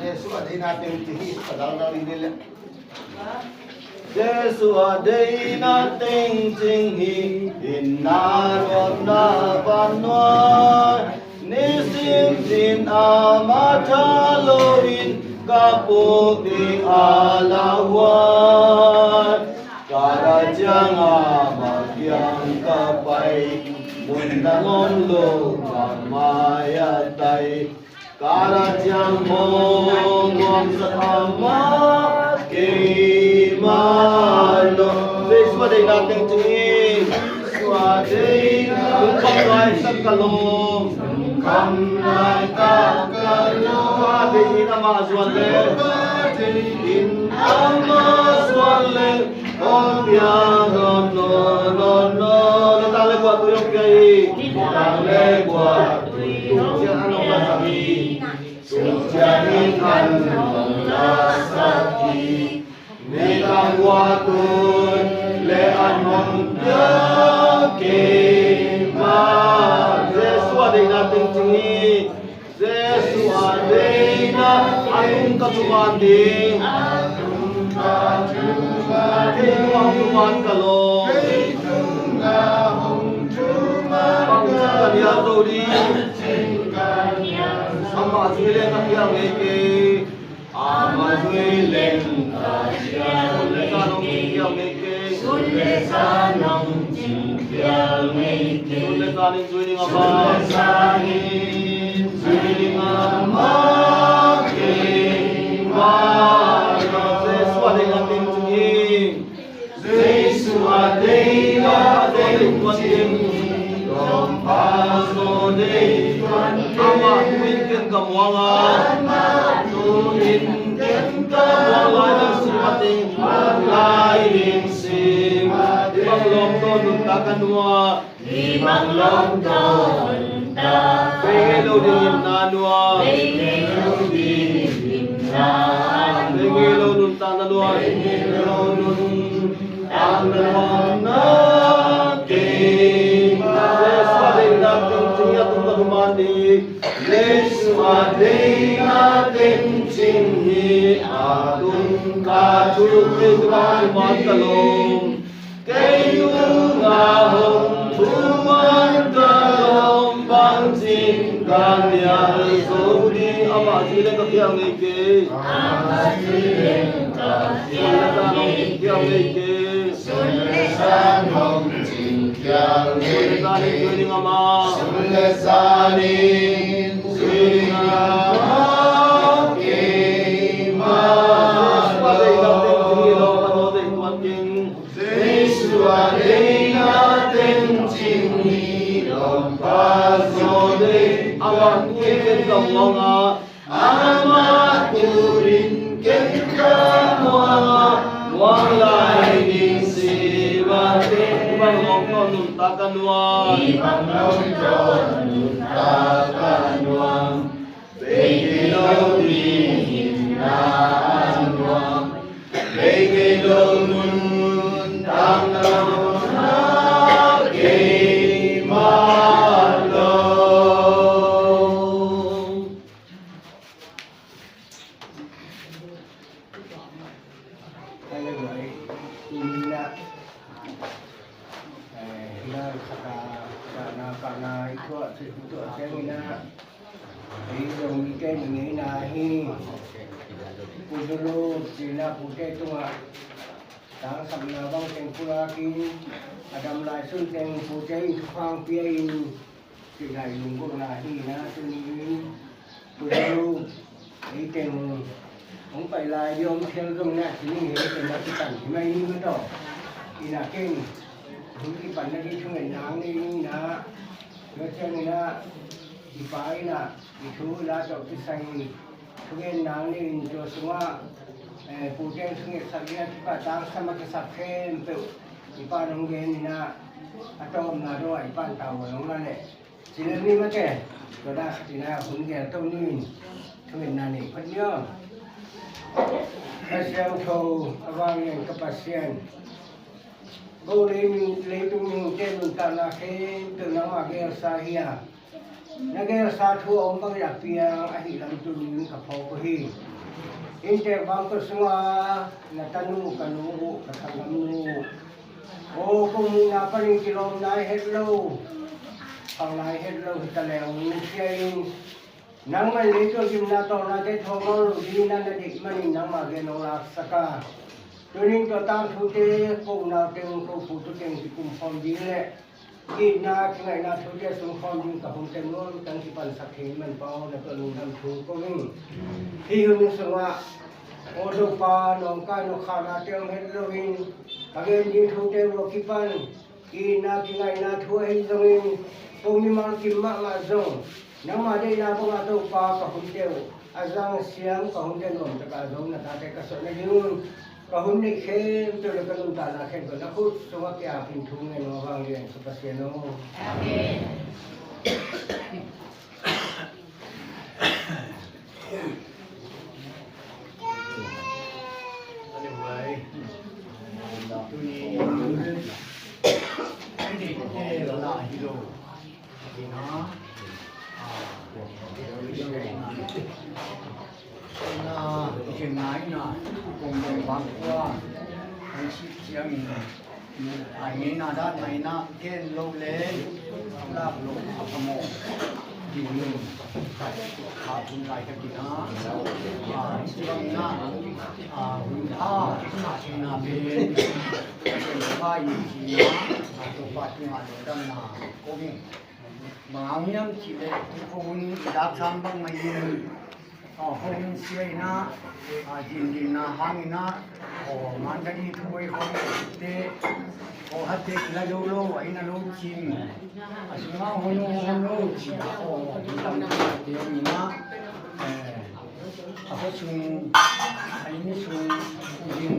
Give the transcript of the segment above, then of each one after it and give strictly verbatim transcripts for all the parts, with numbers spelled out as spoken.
Jesuh a deihna teng cing hi, ka dang dang ding le. Jesuh a deihna teng cing hi, in na nuam na van nuai. Nisim in a matha lo in ka puk ding a lauhuai. Ka ra ciang a ma kiang ka pai, mun na ngom lo ma mai a tai. Ka ra ciang mong nuam sa tham ma kei ma lo. Jesuh a deihna teng cing hi. Jesuh a deihna teng cing hi. Lungkham lai tak ka lawm. Ka deih in amah zuan le. In amah zuan le. Kong piang no no no no. Nitang le kua tui hong piang hi. Nitang le kua tui hong piang hi. Sung ciangin an hong lasak hi. Nitang kua tui le an hong piang kei mah. Jesuh a deihna teng cing hi. Jesuh a deihna a tung ka thuman ding. Kei tungah hong thuman ka lawm. Bangci ka nial zo ding. Amah zui leng ka phial ngei kei. Amah zui leng ka phial ngei kei. Sun le zan hong cing phial ngei kei. Sun le zan in zui ding amah. Sun le zan in zui ding amah kei mah. Jesuh a deihna teng cing hi. Jesuh a deihna teng cing hi. Lawmpa zaw deih tuan kei. Amah tu in ken ka muang a. Amah tu in ken ka muang lai ding si mah teng. Muang lai ding si mah teng. Bang lawm tawh nuntak ka nuam. Hih bang lawm tawh nuntak. Bei ngei lo ding himna nuam. Bei ngei lo ding himna nuam. Bei ngei lo nuntakna nuam. Bei ngei lo nuntakna nuam na kei. Jesuh a deihna teng cing hi, a tung ka thuman ding. Jesuh a deihna teng cing hi, a tung ka thuman ding, a thuman ka lawm. Kei tungah hong thuman ka lawm, bangci ka nial zo ding. Amah zui leng ka phial ngei kei. Amah zui leng ka phial ngei kei. Sun le zan hong cing phial ngei kei. Sun le zan in zui ding amah. Sun le zan in zui ding amah kei mah. Jesuh a deihna teng cing hi, lawmpa zaw deih tuan keng. Jesuh a deihna teng cing hi, lawmpa zaw deih. Amah tu in ken ka muang a. Amah tu in ken ka muang a. Muang lai ding si mah teng. Hih bang lawm tawh nuntak ka nuam. Hih bang lawm tawh nuntak ka nuam. Bei ngei lo ding himna nuam. Bei ngei lo nuntakna nuam na kei mah lo. Hallelujah. Ina, eh, ina saka, kana, kana, i tuah, i tuah, i tuah, ina. Ei zong mite nunei na hi. Pu Zulu cina pute tungah tangsapna bang teng pulakin a dam lai sun teng pute in thupha pia in cih lai lunggulhna hi na tuni in Pu Zulu ei teng hong pai lai ding om thei zong na cini hei teng na kipan hi mai ni ma tawh. Ina ken hong kipan na ding thungetna ang nei ni na. Tua ciangin ah i pa in ah i thu i la tawh kisai in thugen nang ni in tua sungah, eh, pute in thungetsak ding a kipat tangsam a kisak khempeuh i pa in hong gen in ah a tawpna dongah i pa in tavuan hong la leh. Ci lel ni mate, tua dah khat in ah hun gel to ni in thungetna nei phot ni aw. Kha Siangtho a vanglian ka Pasian, ko lei, leitung mihingte nuntakna khempeuh nangmah gelsa hi a, Na gelsa thu a om bangin a piang ahih lam tuni-in ka phawk uh hi. Inntek bangkua sunga na tanu ka nu uh ka sanggamnu uh, aw, kong muhna panin kilawm nai het lo, pang nai het lo hi ta leng, sia in nangman leitung gimna tawlnate thawngawng lo dingin na deih manin nangma gen hong laksak a, tunin tua tangthute ko unau teng, ko pute teng kikum khawm ding le ki-itna kingaihna thute sung khawm ding ka hun teng nuam teng kipansak thei man pau na tua lungdam thu ko ing. Hih hun sungah aw Topa, nawngkai nawkkhaknate om het loin ka gen ding thute uh a kipan ki-itna kingaihna thu ahi zongin ko mimal kim mahmah zong nangma deihna bangah Topa ka hunte uh a zang siam, ka hunte nuamtaka zong na tate ka sawh nadingun ka hun neih khempeuh le ka nuntakna khempeuh na khut sungah kiapin thu ngen uh a vanglian ka Pasian aw. Amen. Ina, i khen nai na, kong dong bang kua, an sik siang in, ai ngeina dan nai na, ken lo le, lak lo, a phamawh, ding nun, kha hun lai ka kina, a, siang na, a, hun pha, na, na pen, ken pha in kina, a, to pa tunga lo dam na, ko ding. Bang hang hiam cih leh, tukhun i dak sam bang mah in, aw, hong sia in ah, a, dindinna hang in ah, aw, mantali thuai khawng te, aw, hatte kila zo lo, a inn a lo cim, a sungah hong lo, hong lo cih, aw, dindinna te hong in ah, eh, a khua sung, a inn sung, din,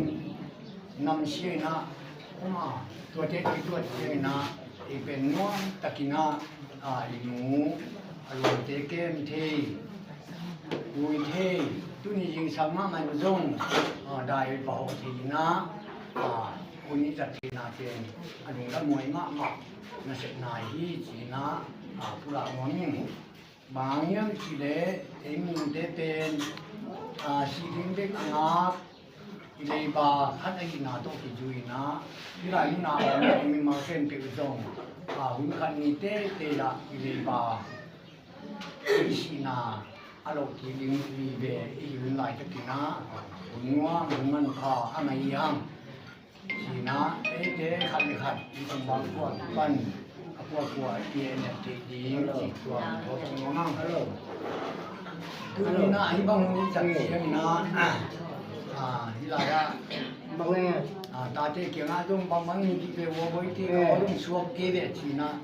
nam sia in ah, aw, tuate kituat sia in ah, i pen nuam takin ah, a, i nu, a lawmte kem thei, vui thei, tuni zingsang mahmah in zong, a, dai pahawh thei in ah, a, hun i zat theina pen a lungdam huai mahmah nasepna hi ci in ah, a, pulak nuam ing. Bang hang hiam cih leh ei mite pen, a, si ding bek a ngak, i leiba khat ahihna tawh kizui in ah, hih lai mun a om mimal khempeuh zong, a, hun khat ni teitei ah i leiba i sihna a loh kik ding vive i hi hun laitakin ah, hun nuam, hun manpha a ngah hi hang. Ci in ah, eite khat le khat i kum bang kua kipan, a kuakua i en theih ding cih tua thawh nuam hang. Tuni in ah hih bang hun i zat ciangin ah, a, hih lai ah, a, tate kiangah zong bangbang hi kei ve, ua boite ka aw zong suak kei ve ci in ah,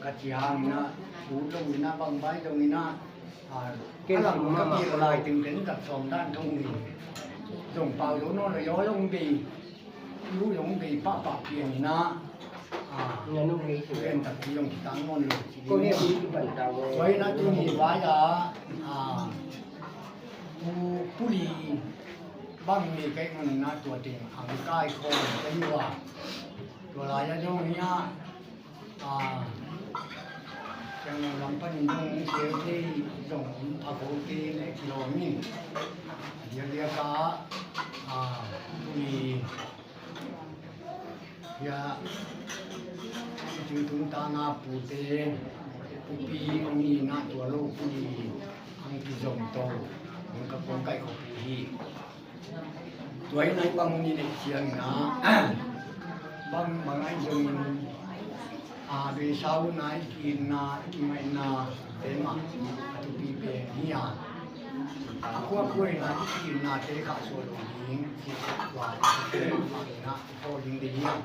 ka ci hang in ah, ut lo in ah, bang bai zong in ah, a, a lam ka pil lai teng pen zat sawm dan thong in zong pau zo nawn lo, yaw zong bei, lu zong bei pahpah pian in ah, a, pen takpi zong kitang nawn lo ci ding. Tua in ah tuni vai ah, a, pu, pu li bang nei ka hih manin ah tua teng ang kai khawm ka hi uh a, tua lai ah zong hi ah, a, Siangtho lam panin zong sel thei zong om, a kote le kilawm in. A diakdiak ah, a, tuni hia, i tui tungtang a pute, pupi hong hi in ah tua lo pu li hong kizom to, hong ka kong kaih khawh pu hi. Tua in ah hih bang hun i neih ciangin ah, bang, bang ahi zongin, a, beisa hun ah i ki-itna, i kingaihna te mah a thupi pen hi a, a kuakua in ah i ki-itnate khahsuah lo ding cih tua mah in ah i thawl ding deih hi a.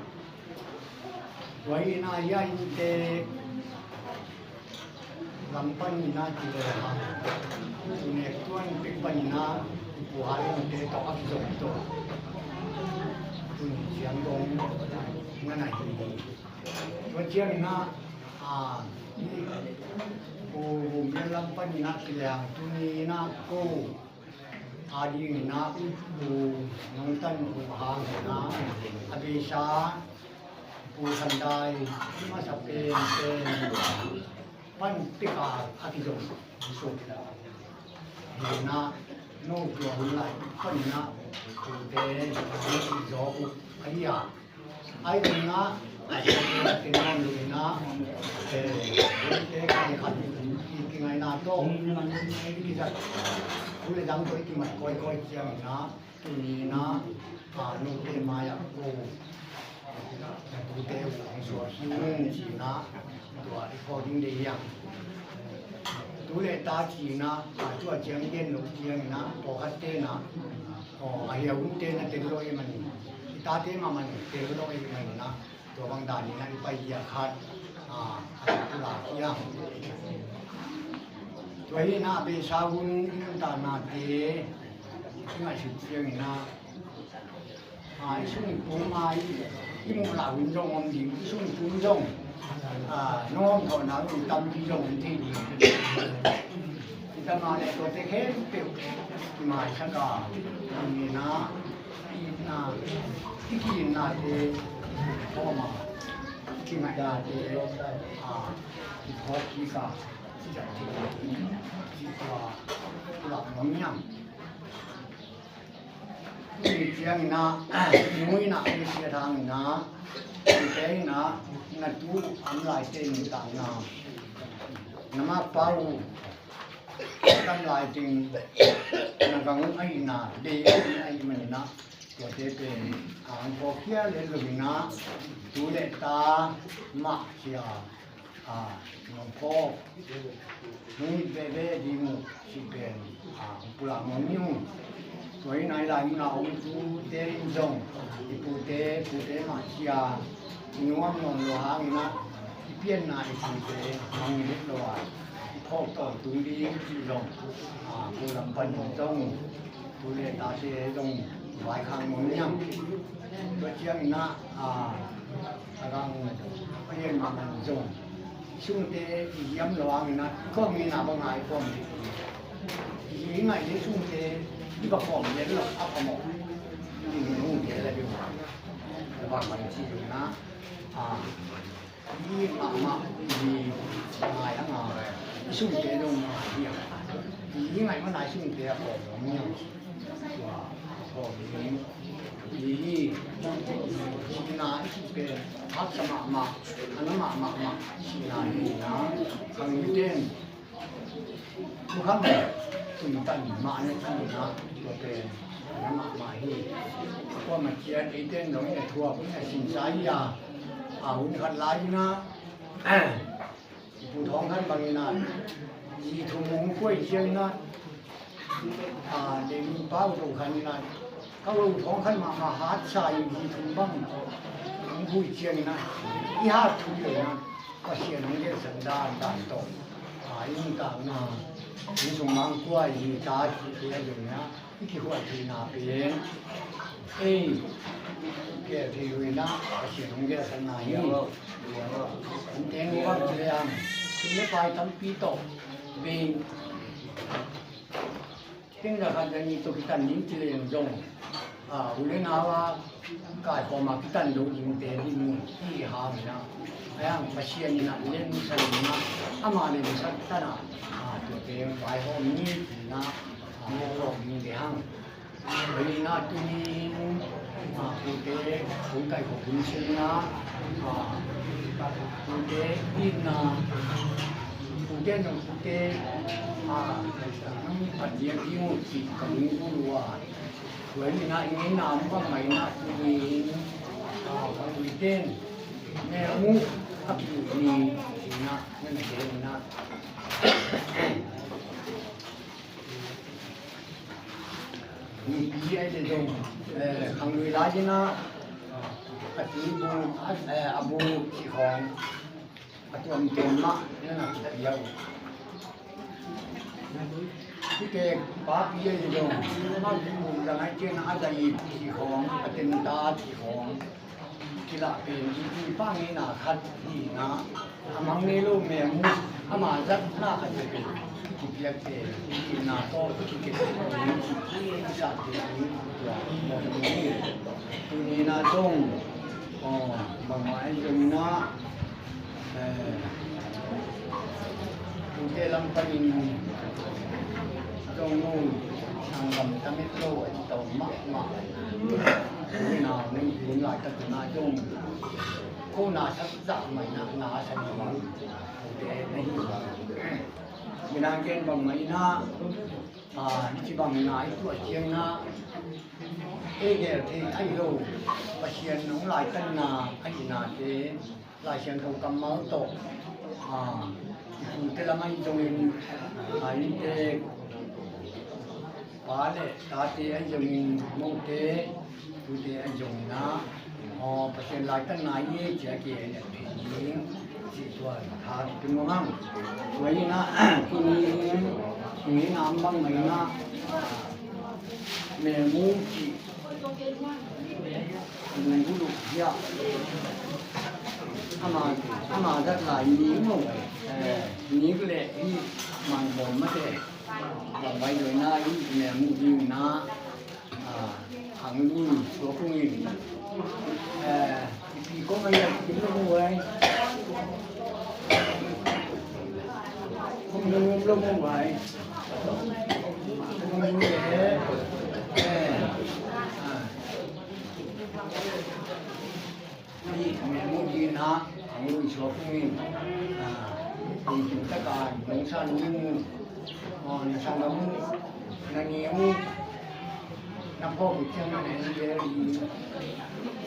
Tua hi in ah hia inntek lam panin ah ci lehang, i nek tuan pek panin ah i pu Hai Lungte tawh a kizom tawh tun ciang dong ngan ahi hi. Tua ciangin ah, a, i pu Vum Lian lam panin ah ci lehang, tuni in ah ko a dingin ah i pu Nong Tan uh hang in ah, a beisa Pu Khan Dai, masa pen pen, Pan pek a a kizom suk hi na, no tua hun lai pan hi na, tute zaw uh a hi a. Ai ding na, a tua te nuam lo hi na, eh, te ka khat i kingaihna tawh i kizat, u le dang tawh i kimai kawikawi ciang hi na, tuni na, a, note mai-ah ko, tute uh hong suak hi ung ci na, tua i phawk ding deih hiam. Tu le ta ci na, a, tua ciang i gen loh ciang na, pawlkhatte na, aw, a hia hunte na tel lo ahih manin, i tate mahmah na tel lo ahih manin na, tua bang danin a i pai hi a khat, a, a pulak hiam. Tua hi na a beisa hun i nuntaknate i ngaihsut ciangin a, a, i sung i pum a i, i muh lah hun zong om ding, i sung i pum zong, a, nong om thawhna hun tampi zong om thei ding. Hi ta mah leh tuate khempeuh kimaisak a, i itna, i ki-itnate khawm a, i kingaihnate, a, kiphawk kik a, ci tak ci, ci tua, tua nuam hiam. Tuni ciangin a, i muina a i siat hangin a, tute in a, na tu an laite nuntakna, na makpa uh tam lai ding, na gang uh ahihna, bei ahihna ahih manin a, tuate pen a ang pawlkhial lel lo in a, tu le ta mah cia, a, nong phawk, nong it veve ding uh cih pen, a, pulak nuam ni uh. Tua hi na i lai mun a om tute in zong, i pute, pute mah cia, i nuam nuam lo hangin a, i pianna i pute mangngilh het lo a, i phawk tawntung ding cih zong, a, ko lam panin zong, tu le tate zong vaikhak nuam hiam. Tua ciangin a, a, a gang a hian mahmah zong, sungte i hiam lo hangin a, i kawm ngeina bang a i kawm ding. I ngaih le sungte i va kawm le lo a phamawh. I nungte la ding a, bang bang ci ding a, a, i mahmah i ngai a ngai, i sungte dong ngai hi a. I ngaih mana i sungte a kawm dong hi a. Tua a kawm ding. I sihna i sih pen haksa mahmah, a na mahmah mah sihna hi na, khangluite in Tukhang tun tan mah na cihna tua pen na mahmah hi. Kuamah ciat eite in zong in a thuak in a sinsa hi a, a hun khat lai in a, i Pu Thawng Khan bangin a, zi thum hong kuai ciangin a, a, Dei Mung pa uh Thawng Khan in a, ka uh Thawng Khan mahmah hatsa in zi thum bang hong kuai ciangin a, i hat thu hi a, Pasian hong gelhsak dan dan tawh, a, i nuntakna, i sung mangkua i ta cihte a dingna, i kikhual theihna pen ei kei thei uh in a, Pasian hong gelhsakna hi. An teng uh bang ci le ang, sum le pai tampi tawh bei, teng za khat za nih tawh kitan ding ci leng zong, a, u le nau a kaikhawm a kitan lo dingte ding mun i hang in a, a hang Pasian in a lemsak in a, ama lemsak tan a, a, tuate vaihawm ni in a, a, vaihawm ni le hang. Tua hi na tuni in, a, pute hong kaikhawm hun ciangin a, a, pute itna, pute zong pute, a, nong phat diak ding uh cih ka hong bul uh a. Tua hi na i ngeina bangmah in a tuni in, a, khangluite in mel mu a ki-uk ni ci in a, na na gen in a. Mipi ai le dong, eh, khanglui lai ding a, a tui bu, a, eh, a bu ci khawng, a tuamtuam mah na na pia uh. Tute papi ai le dong, a bu bu dang ai cian a za i ci khawng, a tenta ci khawng. Kilah pen i pu i pa ngeina khat hi na, a mang ngei lo mel mu, ama zatna khat pen kipiak pen, kina tawh kikep pen, kisa pen, tua mawh mu hi. Tuni na zong, aw, bangmah in zong na, eh, Te lam panin zong nu sanggam tamit lo a i tawh mahmah. Ui nau nu hun lai tak na zong ko na sak zah mai na na sa ni ma. Te na hi. Minang gen bang mai na. A, ni ci bang na i tuah ciang na. E gel thei ai lo. Pasian nong lai tak na ai na te. Lai Siangtho kammal tawh, a, i pute lam ahi zongin, a, i te pa le tate ahi zongin, mote, tute ahi zongin a, aw, Pasian laitak nai e ci a ke, ci tua tha ki tung mang. Tua in a, tuni in, tuni in a, bang mai in a, memu ci Nungulu hiah. Ama, ama zat lai ni mo. Eh, ni le hi man bom mate. Ba bai doi na i me mu ding na. Ah, ang lu suakung in. Eh, Pi kong ai pi lo mo wai. Kong lo mo wai. Kong lo mo wai. Eh. Ah. Ni me mo di na, ang lu suakung in. Ah. Kong taka nong san ni mo. Oh, na sang mo. Na ni mo. Na phawk uh ciang na en zel ding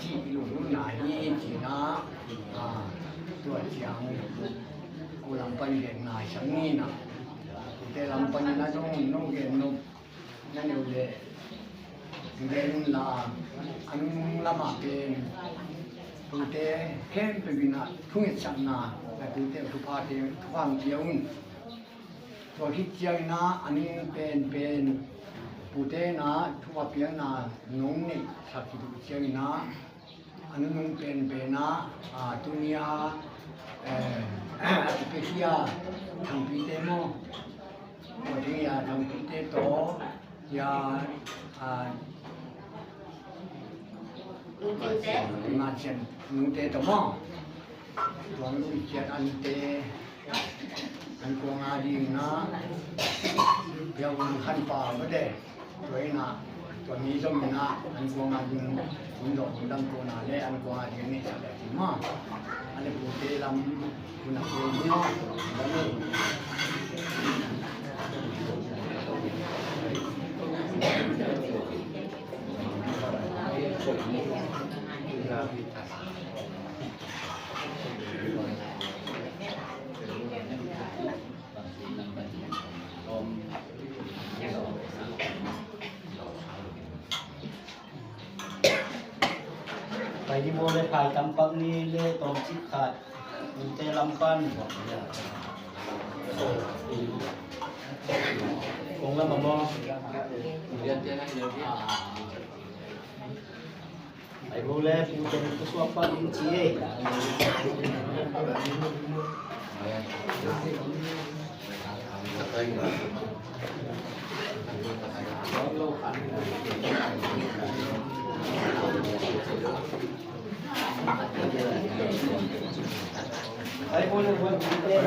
ci i lunglutna hi ci na, a, tua ciang ko lam pan gen nai sang ni na. Kote lam pan na zong nong gen nop na neu le gen un la, a nung lam a pen kote khempeuh in a thungetsakna, a kote thuphate, thuphang pia un. Tua khit ciangin ah a nung penpen pute in ah thupha piakna nong neihsak khit uh ciangin ah a nunung penpen ah, a, tuni a, eh, a kipiakhia Thangpite maw? Tua tuni a Thangpite tawh, ya, a, Nute. Nute tawh maw? Tuang Lui Ciat Ante, an kuang a ding na, Pia Un Khan Pau mate. Tua in ah, tua mi zom in ah, an kuang a ding, hun dawh hun dam ko na le, an kuang a ding ni sa le ti ma. Ale pute lam, hun a ko ni o, lam ni. Pai di bo le pai tampak ni le tom cik khat. Nute lam pan. Kong lam a maw. Ai bu le pu ten ku suak pa in ci e. Ai bu le pu ten.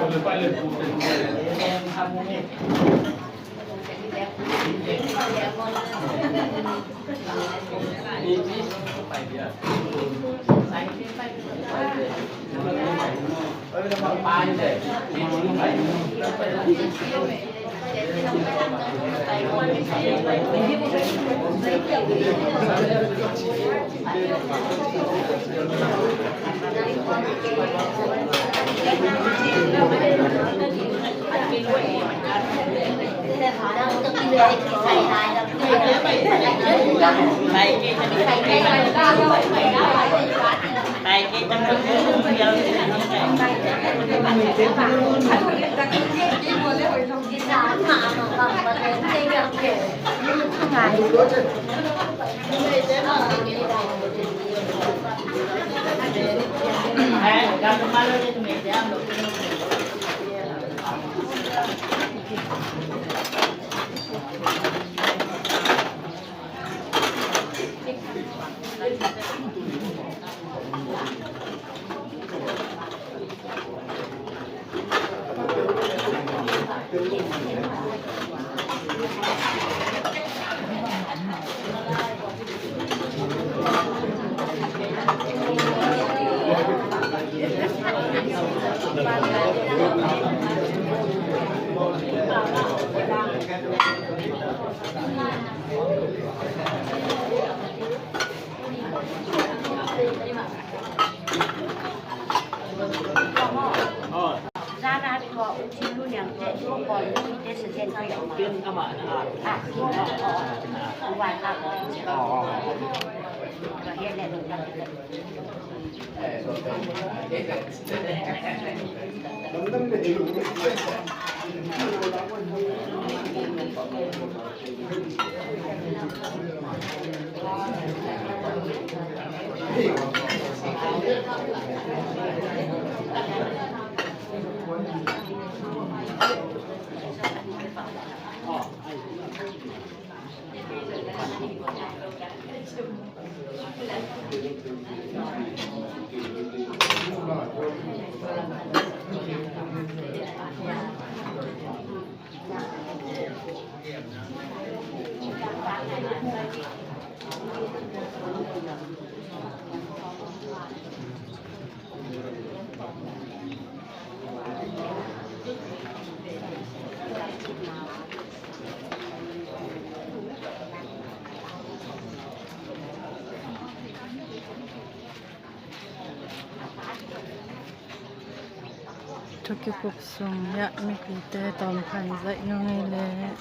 Thu kikup sung hiah mipite tawmkhat zaih nung ei leh.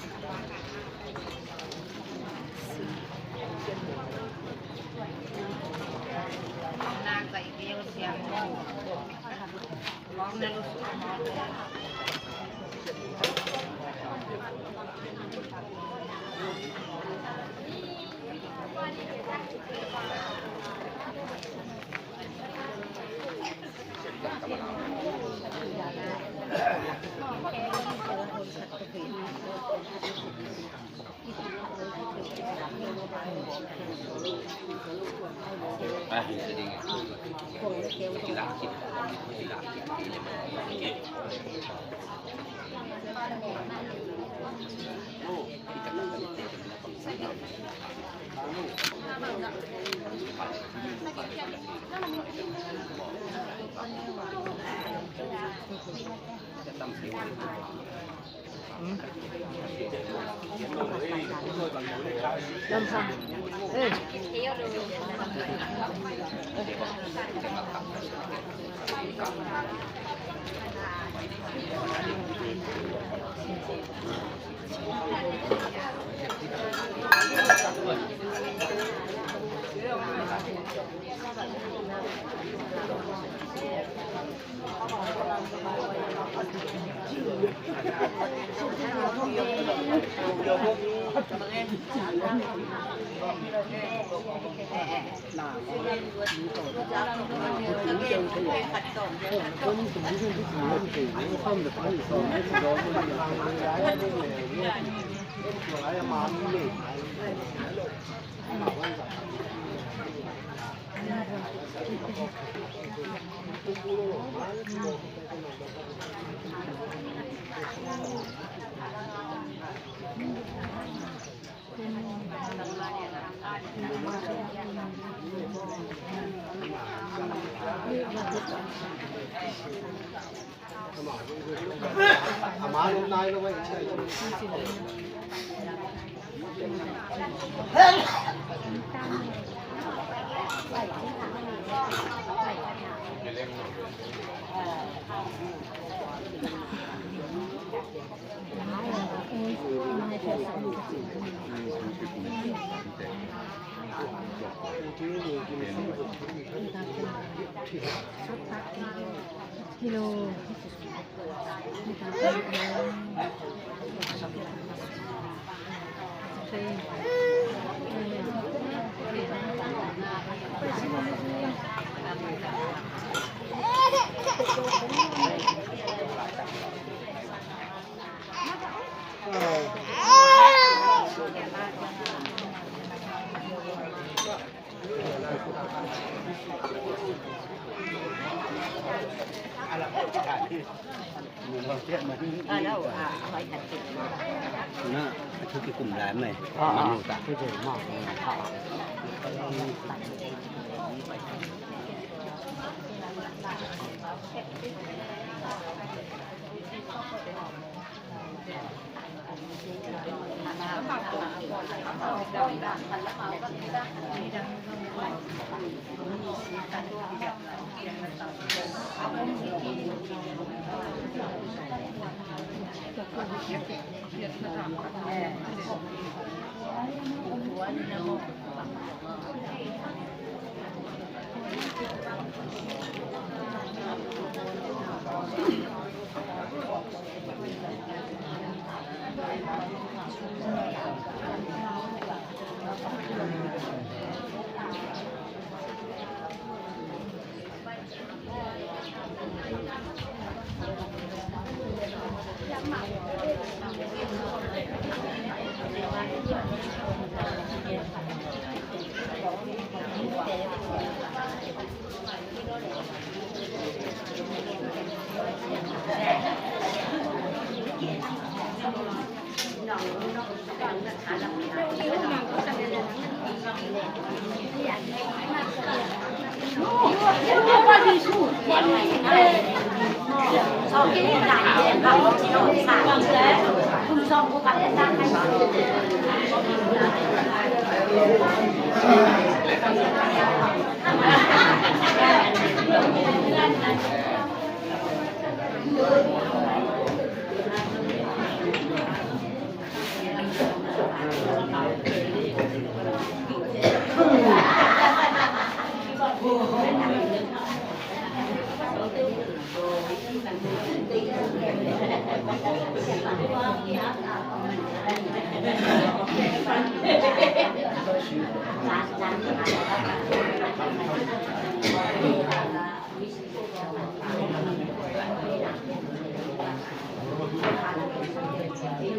Hello.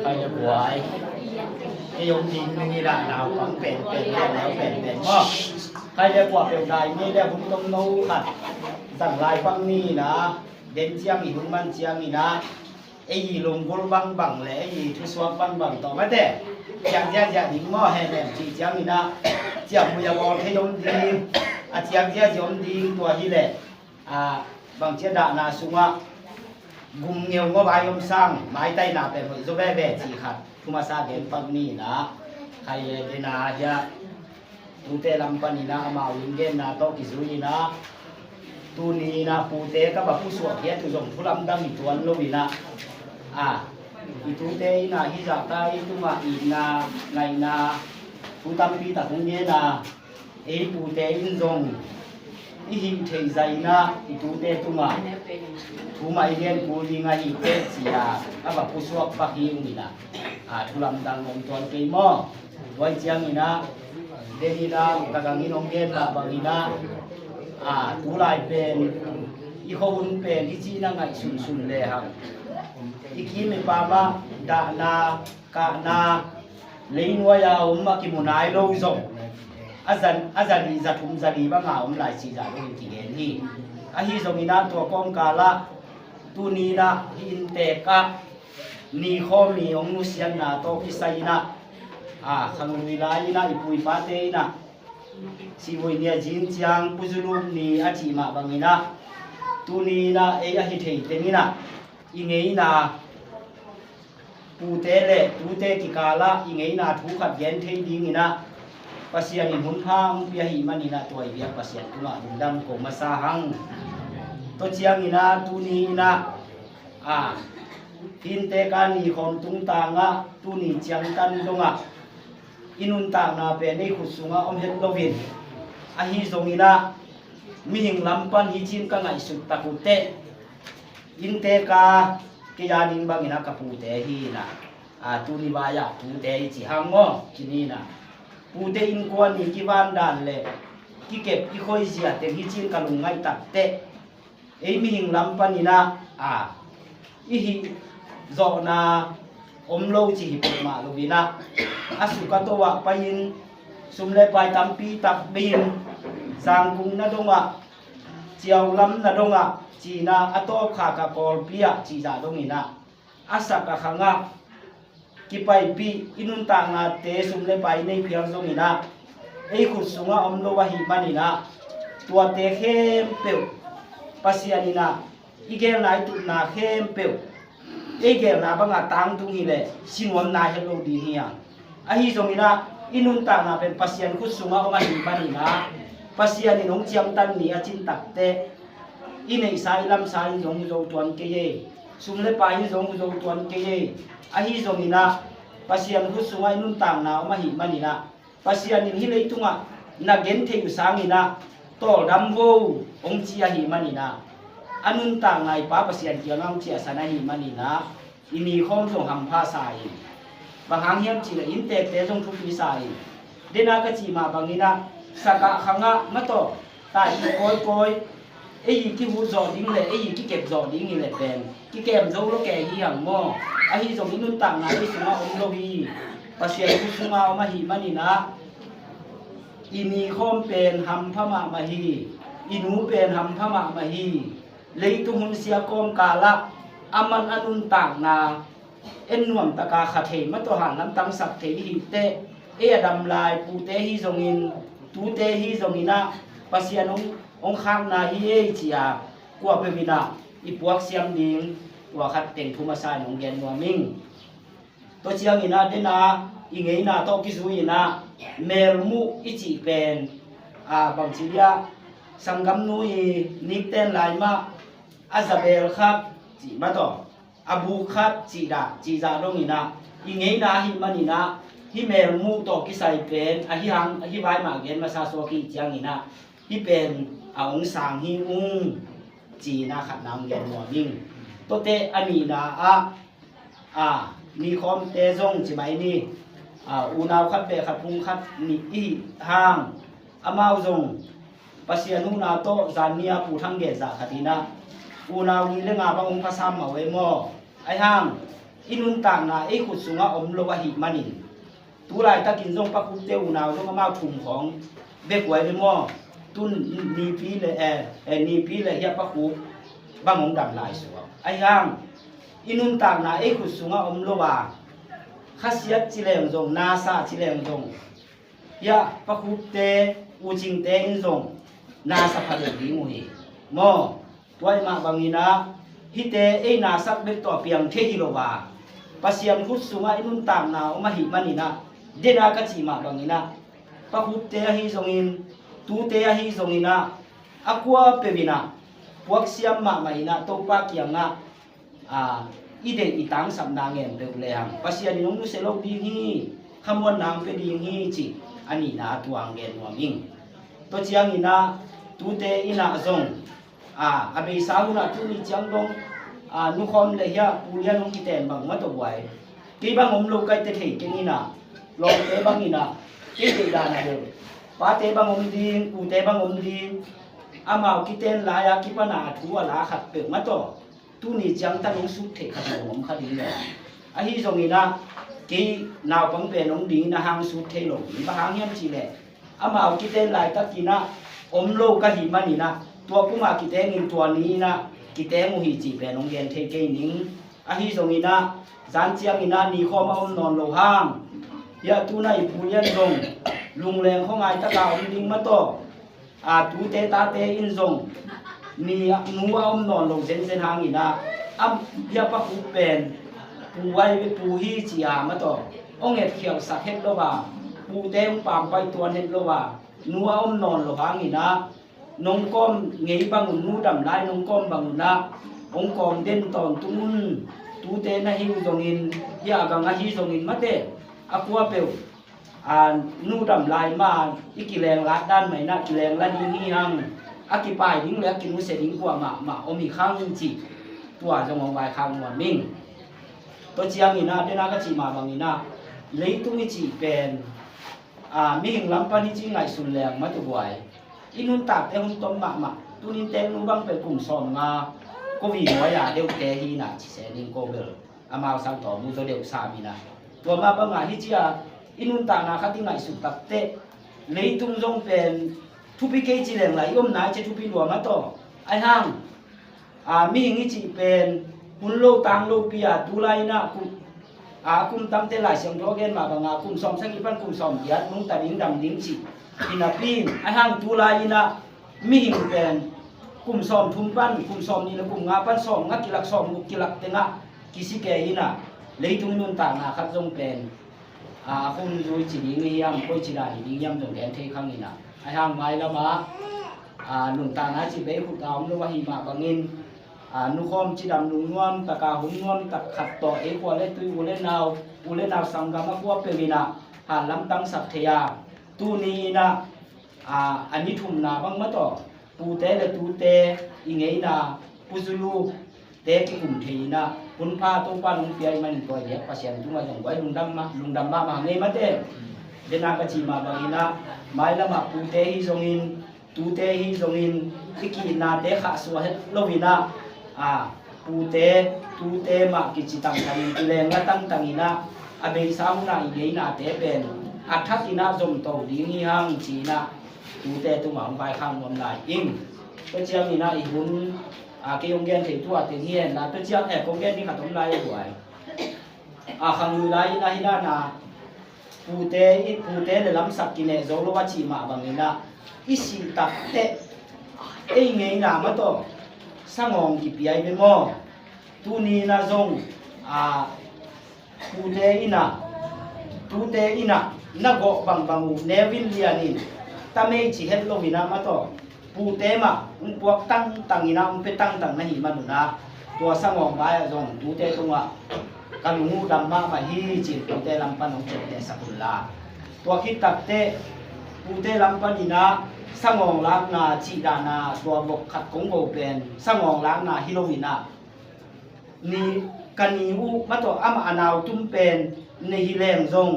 Khaile buai. Ei om ding ni la, naupang pen pen, naupang pen pen maw. Khaile buai peuh dai ni le, hun tom no khat. Zang lai pang ni na. Den ciang i hun man ciang i na. Ei i lunggulh bangbang le ei i thusuak bangbang tawh mate ciang ziahziah ding maw, he nem cih ciangin ah ciamui a bawl thei om ding, a ciang ziahziah om ding. Tua hi leh, a, bangci a dahna sungah gum ngeu ngawh vai om sang, maitaina pen hoih zaw veve cih khat thu masa gen pak ni in ah, khai le dena hiah tute lam panin ah amau in genna tawh kizui in ah, tuni in ah pute ka va pusuak hi a, tu zong thu lamdang hi tuan lo in ah, a, i tute in ah hih zahta i tungah itna ngaihna thu tampi tak hong gen a, ei pute in zong i hih theih zah in ah i tute tungah thu mah i gen kul ding ahih teh ci-a a va pusuak pak hi ung in ah, a, thu lamdang om tuan kei maw? Tua hi ciangin ah, Delhi lam ka gangin hong gen mah bangin ah, a, tulai pen i khuahun pen i cihna ngaih sunsun lehang i kim i pam ah dahna, kahna, leinuai a om a kimu nai lo zong a zan, a zali, za thum zali banga om lai cih zah lo in kigen hi. Ahi zongin ah tua kawmkal ah tuni in ah hih inntek ah ni khawm i hong nusiatna tawh kisai in ah, a, khanglui lai in ah i pu i pate in ah sihvui ni a zin ciang Pu Zu Lum ni a cih mah bangin ah, tuni in ah ei a hi thei teng in ah i ngeina, pute le tute kikal ah i ngeina thu khat gen thei dingin ah Pasian in hun pha hong pia ahih manin ah tua i biak Pasian tungah lungdam ko masa hang. Tua ciangin ah tuni in ah, a, hih inntek a ni khawm tungtang ah tuni ciangtan dongah i nuntakna pen ei khut sungah om het loin, ahi zongin ah mihing lam pan hi cin ka ngaihsut tak uh teh, inntek a kei a ding bangin ah ka pute hi in ah, a, tuni vai-ah pute i cih hang maw, ci ni in ah, pute innkuan i kivan dan le kikep i khoizia teng hi cin ka lungngaih tak teh, ei mihing lam panin ah, a, i hih zawhna om lo cih hi peuhmah loin ah, a suk a to ah pai-in sum le pai tampi tak bei-in, sangkung na dongah, ciau lam na dongah, ci-in ah a tawpkhak a Kawlpi ah cih zah dongin ah, a sak a khangah kipaipih i nuntaknate sum le pai nei phial zongin ah, ei khut sungah om lo ahih manin ah, tuate khempeuh Pasian in ah i gelna i tutna khempeuh ei gelna banga tangtung hileh sinuamna het lo ding hi a. Ahi zonginah i nuntakna pen Pasian khut sungah om ahih maninah Pasian in hong ciamtan ni a cin takteh i neihsa i lamsa in zong zo tuan kei ei. Sum le pai in zong zo tuan kei ei. Ahi zonginah Pasian khut sungah i nuntakna om ahih maninah Pasian in hih leitungah na gentheih uh sanginah tawldam vo hong ci ahih maninah a nuntakna i Pa Pasian kiangah hong ciahsan ahih maninah i nikhawm zong hampha sa in, bang hang hiam cihleh inntekte zong thupi sa in, dena ka cih mah banginah sakah khangah mataw taih kawikawi ei i kihut zawh ding le ei i kikep zawh ding hileh pen kikem zo lo kei hi hang maw? Ahi zong i nuntakna ei sungah om lo hi. Pasian khut sungah om ahih maninah i nikhawm pen hampha mahmah hi. I nu pen hampha mahmah hi. Leitung hun sia kawmkalah a man a nuntakna en nuamtaka kha thei mataw hanlam tangsak thei i hih teh ei a dam lai pute hi zongin tute hi zonginah Pasian hong, hong khakna hi ei ci-a kuapeuh inah i puaksiam ding tua khat teng thu masa in hong gen nuam ing. Tua cianginah dena i ngeina tawh kizui inah melmuh i cih pen a bangci dia sanggamnu i nikten lai mah a zabel khat cih mataw a buk khat cih dah cih zah donginah i ngeina ahih maninah hih melmuh tawh kisai pen ahi hang ahi vai mah gen masa suak i cianginah hih pen a hong sang hi ung. Cina khatna hong gen nuam ing. Tuate a nihna ah a nikhawmte zong ci mai ni. A unau khat beh khat phung khat nih i hih hang amau zong Pasian huhna tawh zan ni-a Pu Thang Gen zah khat inah unau ni le nga bang hong phasam mah uh e maw? Ahi hang i nuntakna ei khut sungah om lo ahih manin tu laitakin zong Pa Khupte unau zong amau thum khawng bek uh ai ve maw? Tun nipi le eh, eh, nipi le hiah Pa Khup bang hong dam lai suak. Ahi hang i nuntakna ei khut sungah om lo a khasiat ci leng zong nasa ci leng zong hiah Pa Khupte U Cingte in zong nasa pha deuh ding uh hi maw? Tua ahih mah banginah hihte ei nasak bek tawh a piang thei hi lo a Pasian khut sungah i nuntakna om ahih maninah dena ka cih mah banginah Pa Khupte ahi zongin tute ahi zonginah a kuapeuh inah puaksiam mahmah inah Topa kiangah a i deih i tangsapna ngen peuh lehang Pasian in hong nusia lo ding hi. Khamuanna hong pia ding hi cih a nihna a tuang gen nuam ing. Tua cianginah tute inah zong a a beisa hunah tuni ciang dong a nukhawm le hiah Pu Lian hong kiten bang mah tawh buai kei bang om lo kaite thei keng inah lawmte bang inah kei deih dan a deuh pate bang om ding ute bang om ding amau kiten lai-a kipana a thu a la khat peuh mah tawh tuni ciang tan hong sut theih khat zong om kha ding le ahi zonginah kei naupang pen hong dingin a hang sut thei lo ding bang hang hiam cihleh amau kiten laitakinah om lo ka hih maninah tua puma kitengin tua ni inah kiteng uh hi cih pen hong gen thei kei ning. Ahi zonginah zan cianginah nikhawm a om nawn lo hang hiah tuna i Pu Lian zong lungleng khuangaitaka om ding mah tawh a tute tate in zong ni nu a om nawn lo zenzen hanginah a hiah Pa Khup pen pu ai ve pu hi ci-a mah tawh hong etkhialsak het lo a pute hong pampai tuan het lo a nu a om nawn lo hanginah nong kawm ngei bang un nu dam lai nong kawm bang unah hong kawm den tawntung un tute na hi uh zongin hiah a gang ahi zongin mate a kuapeuh a nu dam lai ma i kileng lat dan mah inah kileng la ding hi hang a kipai ding le a kinusia ding kuamah mah om hi khang cih tua zong hong vaikhak nuam ing. Tua cianginah dena ka cih mah banginah leitung i cih pen a mihing lam pan hi ci ngaihsun leng mah tubuai i nuntakte hun tom mahmah tunin teknu bang pen kum sawm nga kovi mawi a deuhte hi na ci se ning ko bel amau sang tawh mu zaw deuh sa mina tua mah banga hi cia i nuntakna khat i ngaihsut takteh leitung zong pen thupi kei ci leng la i omna i cia thupi lua mah tawh ai hang a mihing i cih pen hun lo tang lopi a tulai inah kum a kum tamte Lai Siangtho a gen mah banga kum sawm sagih pan kum sawm giat nungta ding dam ding cih i napi in ai hang tulai inah mihing pen kum sawm thum pan kum sawm nih le kum nga pan sawm nga kilak sawm guk kilak tengah Kisi kei in ah, leitung nuntakna khat zong pen, a, a khun zui ci ding hi hiam, koi ci dan hi ding hiam zong gen thei khang in ah, a hang mailam ah, a, nuntakna ci bei khut a om lo ahih mah bangin, a, nukhawm cidam lungnuam taka hun nuam tak khat tawh ei khua le tui u le nau, u le nau sanggam a khua peuh in ah, hanlam tangsak thei a, tuni in ah, a, a ni thumna bang mah tawh, pute le tute i ngeina, Pu Zulu te kikum thei in ah, hun pha Topa nong pia i manin tua i biak Pasian tungah zong guai lungdam mah, lungdam mahmah ngei mate. Dena ka cih mah bangin ah, mailam ah pute hi zongin, tute hi zongin, i kiitnate khahsuah het lo in ah, a, pute, tute mah kici tangtang in, kileng la tangtang in ah, a beisa hun ah i ngeinate pen a thak in ah zomto ding hi hang ci in ah, tute tungah hong vaikhak nuam lai ing. Tua ciangin ah i hun, a, kei hong gen thei tua teng hi hen la, tua ciang, eh, kong gen ding khat om lai a buai. A, khanglui lai in ah hi dan a, pute, i pute le lamsak kineh zo lo a cih mah bangin ah, i sih takteh ei ngeina mah tawh sangawng kipia i ve maw? Tuni in ah zong, a, pute in ah, tute in ah na gawh bangbang uh neu in lian in, ta mei ci het lo in ah mah tawh, pute mah hong puak tangtang in ah, hong pia tangtang na hih man un ah, tua sangawng vai ah zong tute tungah ka lung uh dam mahmah hi ci-in pute lam pan hong ciaptehsak un la. Tua khit takteh pute lam pan in ah sangawng lakna cih dan a, tua vok khat kong ko pen sangawng lakna hi lo in ah, ni, ka ni uh mah tawh amah a nau tum pen nei hi leng zong,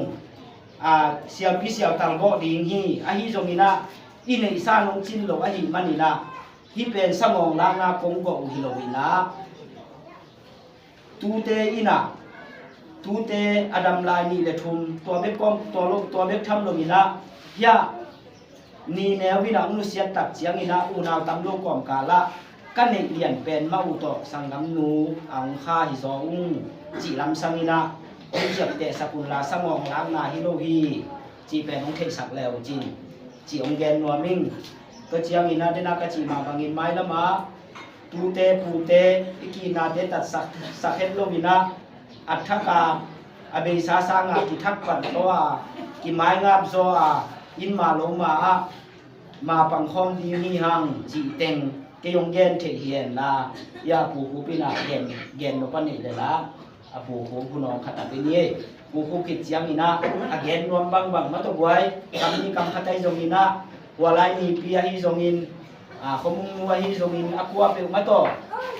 a, siapi sialtal gawh ding hi. Ahi zongin ah i neihsa nong cin lo ahih manin ah, hih pen sangawng lakna kong gawh uh hi lo in ah, tute in ah, tute a dam lai nih le thum, tua bek kawm, tua lo, tua bek tham lo in ah, hiah ni neu in ah hong nusiat tak ciangin ah unau tam lo kawmkal ah ka neih lian pen mah uh tawh sanggamnu a hong kha hi zaw ung cih lamsang in ah hong ciaptehsak un la, sangawng lakna hi lo hi cih pen hong theihsak le uh cin cih hong gen nuam ing. Tua ciangin ah dena ka cih mah bangin mailam ah tute pute i kiitnate tatsak, sak het lo in ah, a thak a, a beisa sang a kithak pan tawh a, kimaingap zaw a, inn ma lo ma ah ma pangkhawm ding hi hang cih teng kei hong gen theih hi hen la, ia Pu Khup in ah gen, gen nop a neih le la, a Pu Khup hun awng khat a pe ni ei. Pu Khup khit ciangin ah a gen nuam bangbang mah tawh buai, kam ni kam khat ahi zongin ah, hua lai nipi ahi zongin, a, khuamung nu ahi zongin a kua peuh mah tawh,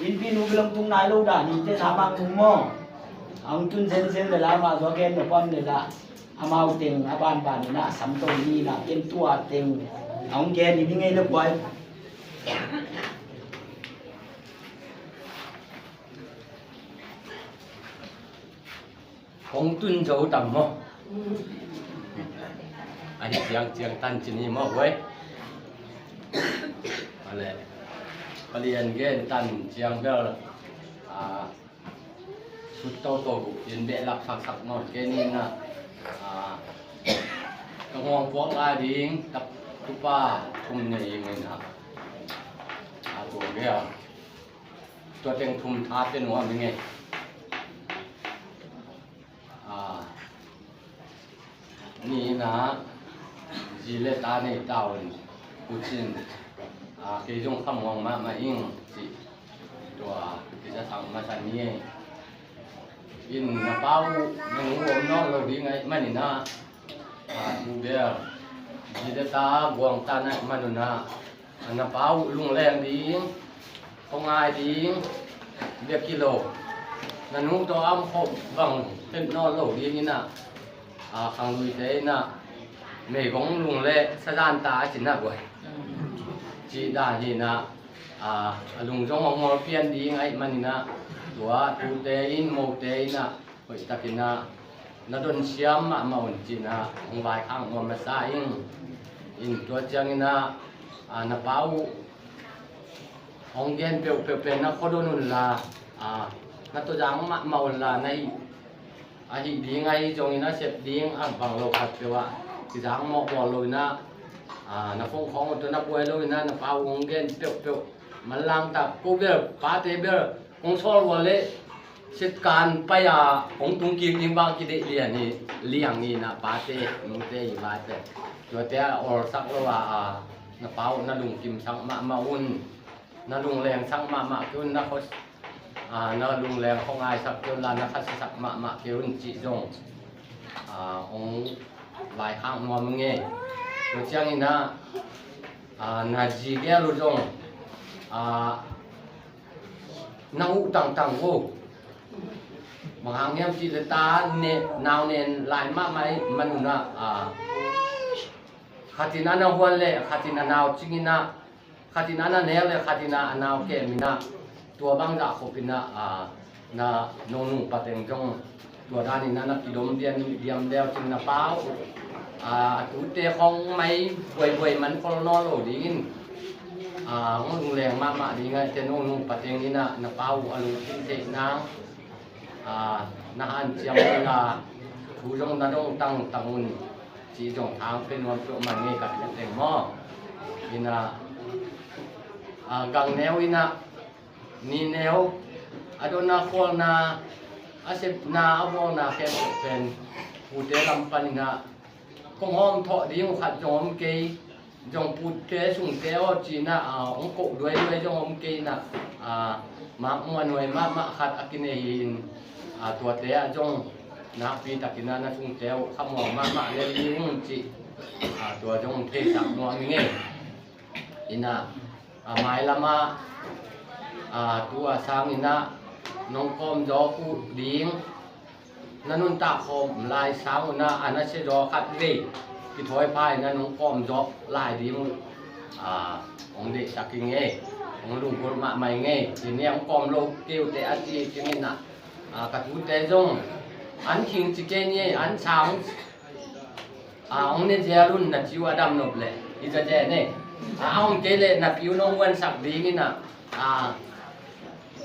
innpi nu bilong tung nai lo dan hi te, na mang nung maw? A hong tun zenzen le la, amah zaw gen nop a om le la, amau teng a banban in ah a samto ni in ah, ken tua teng a hong gen hi ni ngei le buai. Hong tun zo tam maw? Ahi ciang ciang tan ci ni maw, huai? Ale, palian gen tan ciang bel, a, sut toto in behlap saksak nawn kei ni na, a, ka ngawng puak lai ding, ka tupa thum nei ing in ah, a, tua bel. Tua teng thum tha te nuam ing ei. A, ni na zi le ta nei ta un, kucin, a, kei zong khamuang mahmah ing ci. Tua kiza sang masa ni ei. In na pa uh, na nu om nawn lo ding ahih manin ah, a, tu bel zi le ta guang ta na ahih manun ah, a, na pa uh lungleng ding, khuangai ding bek hi lo, na nu tawh a om khop bang phet nawn lo dingin ah, a, khangluite in ah, meigong lung le sazan ta a cin ah guai. Cih dan hi in ah, a, a lung zong a ngawlpian ding ahih manin ah, tua tute in, mote in ah, hoihtakin ah na don siam mahmah un ci-in ah hong vaikhak nuam masa ing. In tua ciangin ah, a, na pa uh hong gen peuhpeuh pen na khuadon un la, a, na tawzang mahmah un la, na hih, a hih ding ahi zongin a sep ding a bang lo khat peuh ah kizang mawhbawl lo in ah, a, na phone khawng uh tawh na buai lo in ah, na pa uh hong gen peuhpeuh manlang tak, ko bel pate bel hong sawl uh a leh Sitkan pai-a hong tung kik ding bang kideih lian hi, liang hi na pate, nute hi vaite. Tuate a awlsak lo a, a, na pa uh na lungkimsak mahmah un, na lunglengsak mahmah kei un, na khua, a, na lungleng khua ngaisak kei un la, na khasiasak mahmah kei un cih zong, a, hong vaikhak nuam ing e. Tua ciangin ah, a, na zi gel uh zong, a, na uh tangtang uh. Bang hang hiam cih le ta ne, nau nen lai mahmah ahih man un ah, a, khat in a na huan le khat in a nau cing in ah, khat in a na nek le khat in a a nau kem in ah, tua bangzah khop in ah, a, na nunung pateng zong tua dan in ah na kidom diam, diam leu cin na pa uh, a, a tute khawng mai buaibuai man khol nawn lo dingin, a, hong lungleng mahmah ding ahih teh nunung pateng in ah na pa uh a lungkim theih nang, a, na hanciam un la, thu zong na dong tangtang un cih zong thang pia nuam peuhmah ing e ka thu teng maw. In ah, a, gang neu in ah, ni neu, a dotna khualna, a sepna, a vuakna khempeuh pen pute lam pan in ah kong hawm thawh ding uh khat zong om kei, zong pute sungte aw ci-in ah, a, hong koh duaiduai zong om kei in ah, a, mak muanhuai mahmah khat a kinei hi-in, a, tuate ah zong nakpi takin ah na sungte uh khamuang mahmah lel ding ung cih, a, tua zong theisak nuam ing e. In ah, a mailam ah, a, tu a sang in ah nong kawm zawk uh ding, na nuntak khawm lai sang un ah a nasia zaw khat vei kithawi pha in ah nong kawm zawk lai ding uh, a, hong deihsak ing e, hong lunggulh mahmah ing e. Hi ni, hong kawm lo kei uh teh a ci hi ciangin ah, a, ka tute zong an khing ci kei ni e, an sang, a, hong ne zel un na ci uh a dam nop leh, hi za zel ne. A, a om kei leh na pi uh nong huansak dingin ah, a,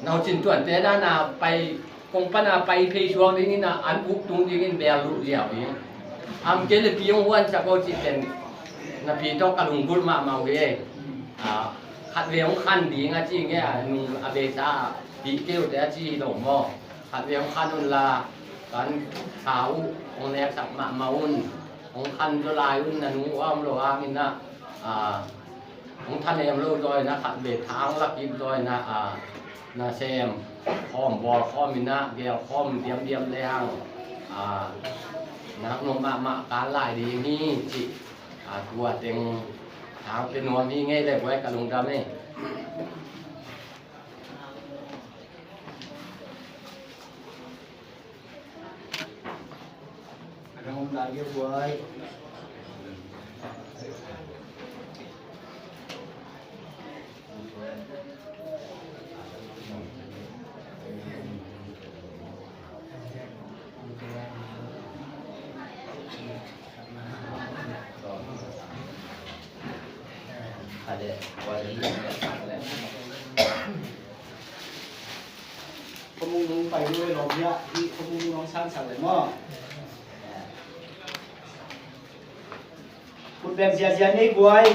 na uh cin tuante dan a pai, kong pan a pai phei suak dingin ah, an uk tung dingin bel luh liau ding. A om kei leh pi hong huansak o cih pen na pi tawh ka lunggulh mahmah uh hi. A, khat vei hong khan ding a ci nge, a, nung a beisa a pi kei uh teh a ci hi lo maw. Khat vei hong khan un la, kan sa uh hong neksak mahmah un. Hong khan zaw lai un, na nu uh a om lo hangin ah, a, hong thanem lo zaw in ah, khat vei thang la kik zaw in ah, a, nasem khawm, bawl khawm in ah, gel khawm diamdiam le hang, a, nak nuam mahmah kan lai ding hi cih, a, tua teng thang pia nuam hi ngei le guai, ka lungdam e. Khuamung nung pai lui lawm hiah, hih khuamung nung hong sangsak le maw? Kut beng ziazia nei buai.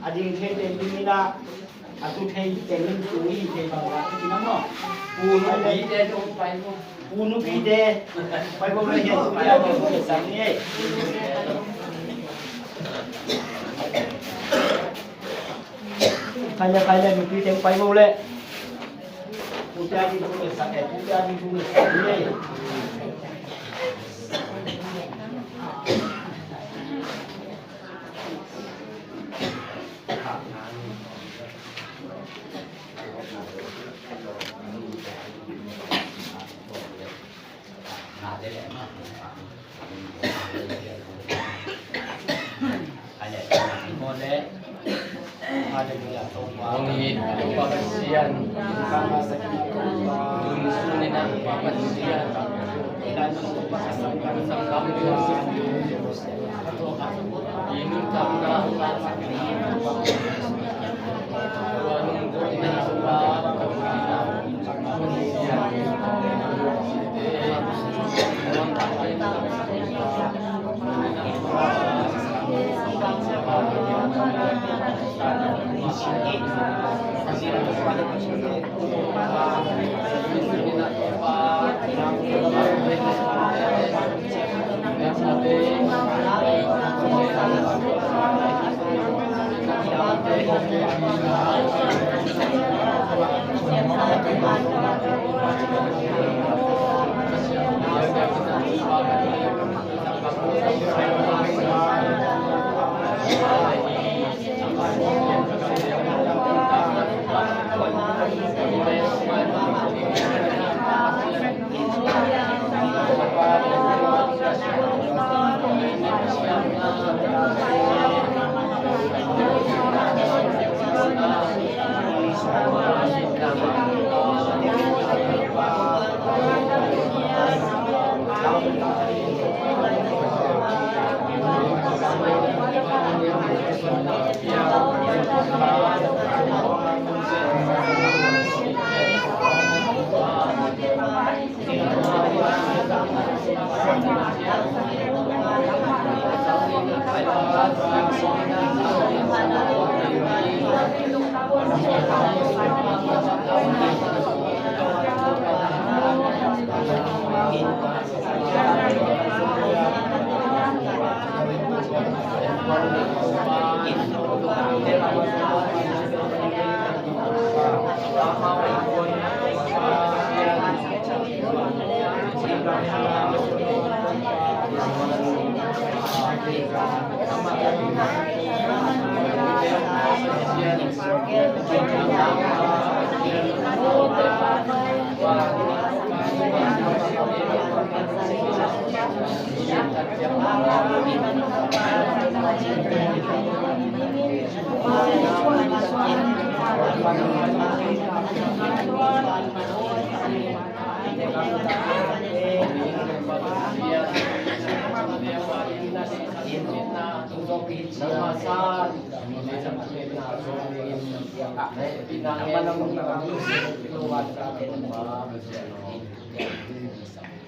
A ding thei teng ding in ah, a tu thei teng ding tu hi thei bang la tu na maw. Pu nu pi te tu pai ko. Pu nu pi te pai ko, pai ko, pai ko, pai ko, pai ko. Khai le, khai le, nupi teng pai bo le. Nupi a ding thu ngetsak e, nupi a ding thu ngetsak e. Hallelujah. Hong it Topa Pasian, Topa Pasian,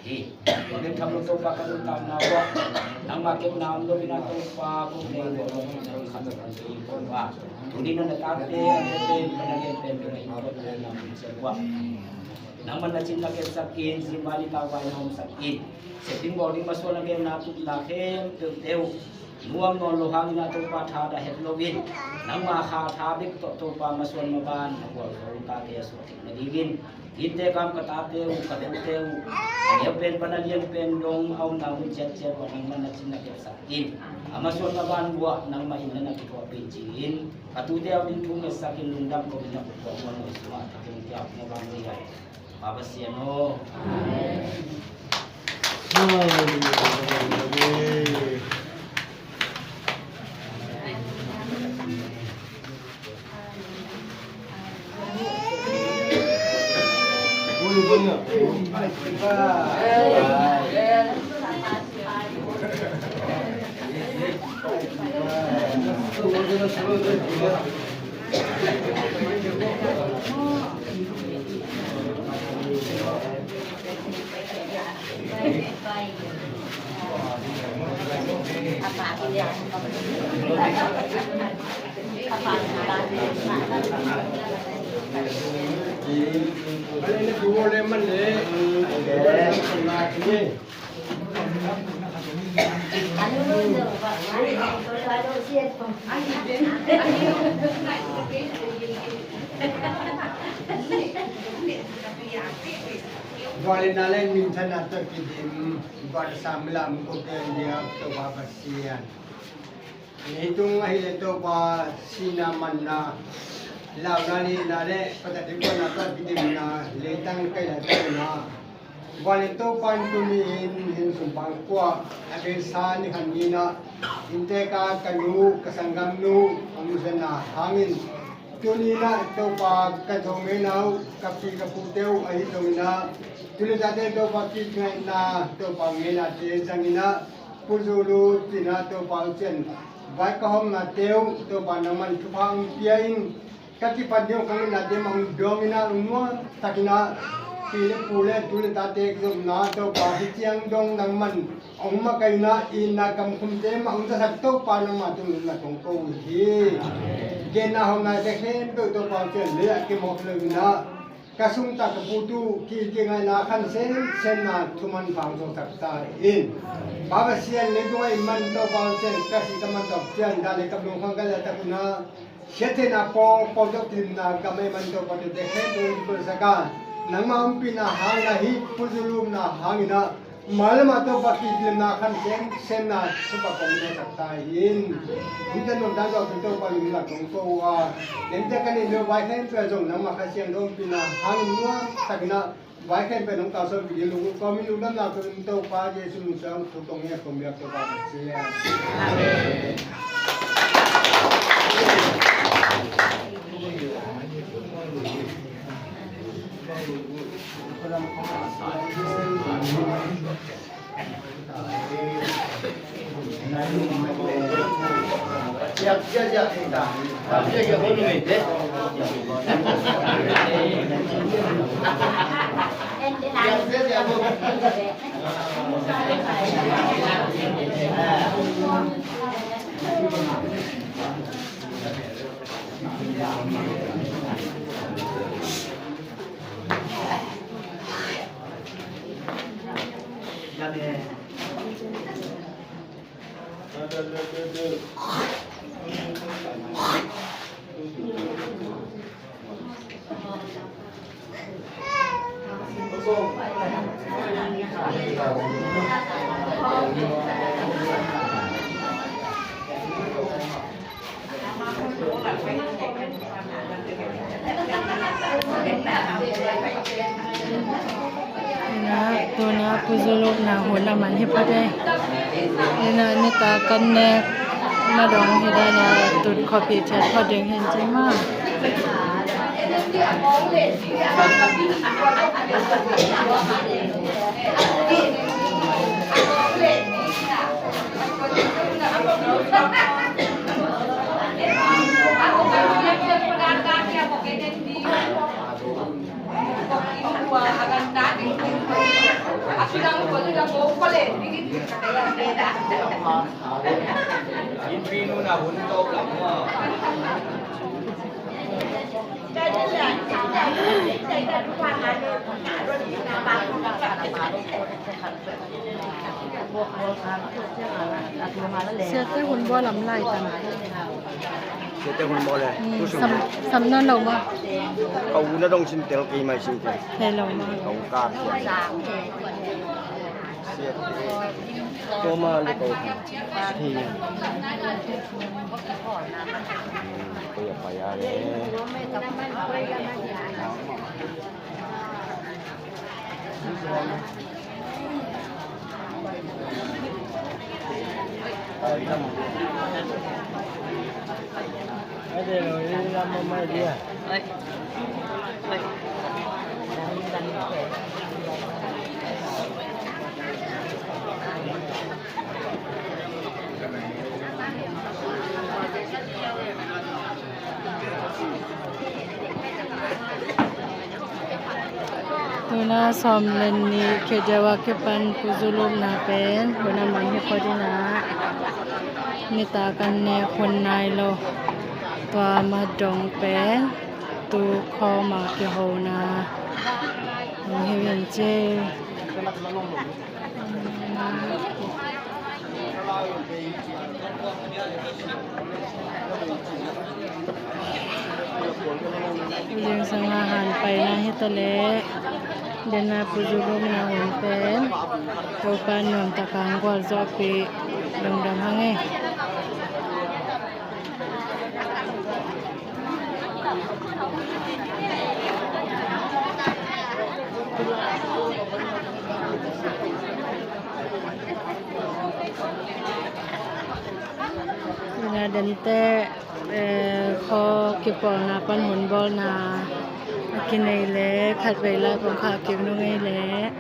Hi. Tua pen tham lo Topa ka nuntakna uh ah, nangmah kepna om lo in ah Topa ko pen lo in ah khat lo in ah Topa, tuni in ah na tate a tate pen a lian pen dong in ah Topa na mun sia uh ah, nangmah na cin na kepsak in, zing vai ni tau vai na omsak in, sep ding bawl ding masuan a gelna tupna khempeuhte uh nuam nawn lo hangin ah Topa thadah het loin, nangma kha tha bek tawh Topa masuan maban na gualzo tate a suah theih nadingin, innte kam ka tate uh, ka tute uh, a neu pen pan a lian pen dong a omna mun ciatciat uah nangmah na cin na kepsak in, a masuan maban uah nangmah in na na kithuahpih ci-in, ka tute uh ding thu ngetsak in lungdam ko in na kuthuah uah nuai sungah ka tengtiak na bang dih ai. Pa Pasian aw. Amen. Vangliatna le minthanna tawh kidim, van a sang milam ko pian dia Topa Pasian. Leitung ahih leh Topa sihna, manna, launa, nihna le patadikna tawh kidimna leitang kai lai tawh na. Vanglian Topa in tuni in hin sum pangkua a beisa ni khat ni-in ah inntek a ka nu, ka sanggamnu a musanna hangin tuni in ah Topa ka zong ngeina uh, ka pi ka pute uh ahi zongin ah, tu le tate Topa kikngaihna, Topa ngeinate zangin ah, Pu Zulu cih in ah Topa uh cian vai ka hawmnate uh Topa nangman thupha hong pia in, ka kipan ding hong khanginate mah hong dawngin ah, hong nuamtakin ah pi le pu le tu le tate zopna Topa hi ciang dong nangman hong makaihna, itna kamkhumte mah hong zasak Topa nangma tung nunna tong ko uh hi. Genna hawmnate khempeuh Topa uh cian lei ah kimawk lo in ah, ka sungtak ka put uh ki, kingaihna khan semsemna thuman pha hong suaksak ta in. Pa Pasian, leitung ah i man Topa uh cian ka si ka man tawh cian dan le ka lungkham ka lehtak un ah, siattheihna pawlpawlto kidimna gam ah i man Topa tute khempeuh hong kipelsak a, nangma ompihna hangin ah hih Pu Zulu upna hangin ah mailam ah Topa kiklemna khan semsemna thupha kong tuaksak ta in. Hong tel nuam dan zawh pen Topa nunna tong ko uh a, lemte ka neih lo vai khempeuh ah zong nangma Kha Siangtho ompihna hangin nuamtakin ah vai khempeuh hong kalsuanpih ding lungkhamna kong uh, Topa Jesu min suang thu kong ngen kong biak Topa Pasian. Amen. Ina, tuna Pu Zulu upna hun a man hi phot e. Ina, nitak kan nek na dong hi dan a, tun khuapi thiat phot ding hi ci maw. Siate hun bawl lam lai tan. Siate hun bawl le. Hmm, tu sung sam, sam nawn lo maw? Ka u na dong sin tel kei mai sin tel. Thei lo maw? Ka u ka. Siate. Ko ma le ko. Thei. Hmm, ko ya pa ya le. Tuna sawm le nih khit deuh a kipan Pu Zulu upna pen hun a man hi phot in ah, nitak kan nek hun nai lo. Tua ma dong pen tu khawm a kihona hong hi uh hi ci. Zingsang a han paina hi ta leh, den a Pu Zu lupna hun pen Topa nuam tak a hong gualzawhpih lungdam hang e. Ina dente, eh, khaw kipawlna pan hun bawlna a kinei leh khatvei lai pong kha kim nung ei leh.